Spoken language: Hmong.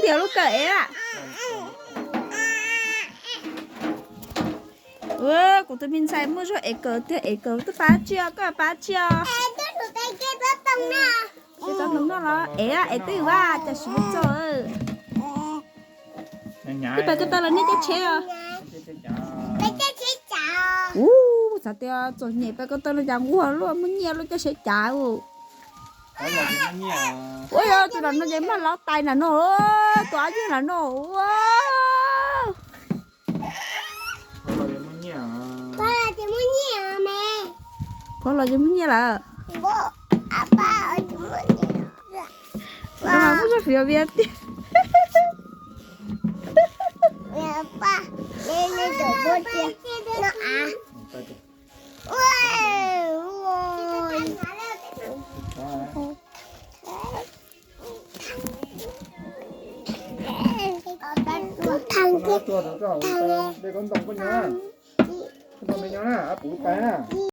tiag lub kawm ev a. Kuv tus me ntxhais muaj zog ev kawm tiag, ev kawm twb pab tsi os, koj pab tsi os. Tsis tau ntoo noj los ev, ev twb vas cas siv txog. Ib pas ko taw los nej caij tsheb os. Ub, xav tias txom nyem pas ko taw no cas nquag luaj, muaj nyiaj luaj, caij tsheb cav ua. Ua yog tus no ces muaj laub tais nram no, tus ob yig nram no ua. Pog los ces muaj nyiaj lawm. Muaj zog fiv vias tiag. Thang, thang, thang.